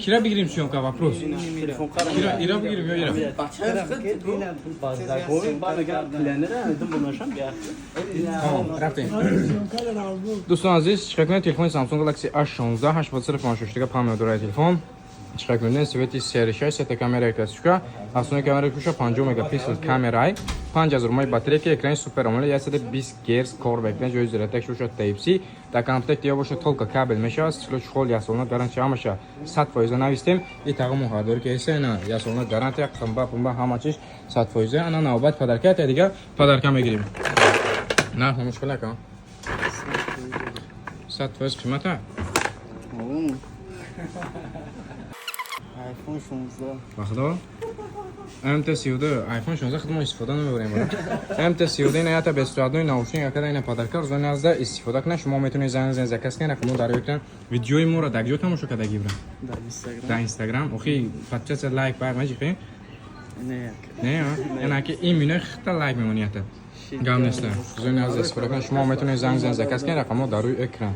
Кира бигирим съёмка, вопрос. Кира, ира бигирим ё ира? Тамом, рафтем. Дӯстон азиз, чиқар кунед телефони Samsung Galaxy A16, 856 дига память дорад телефон. Чиқар кунед, цвети серый 6, сета камера классика, основной камера куша 50 мегапиксел камерай, 5000 мАh батарейка, экрани Super AMOLED, 120 Гц кор мекунад, ҷои зарядка шуша Type-C, дар комплекти ё бошад только кабел мешавад, стекло, чехол, яксолона гарантия, ҳамаша 100% навистем. И тағому хардори ки эса на яксолона гарантия, қимба пумба ҳама чиз 100%. Ана навбат подарка, та дига подарка мегирем. Нарх мушкил ака? 100% қимата? iPhone 16. Ба худо, МТ32, iPhone 16 худмо истифода намебарем. МТ32 ина ята бесплатный наушник акада, ина подарка, рӯзони назда истифода кунед. Шумо метавонед занг занг заказ кунед, рақамҳо дар экран. Видеои моро дар куҷо тамошо кардаги бира? Дар Instagram. Дар Инстаграм. Охи, подписаться, лайк байқ меҷиқи? Не. Не, ина ки ин минои хита лайк мемонӣ ята. Гам неста. Рӯзони назда истифода кунед. Шумо метавонед занг занг заказ кунед, рақамҳо дар рӯи экран.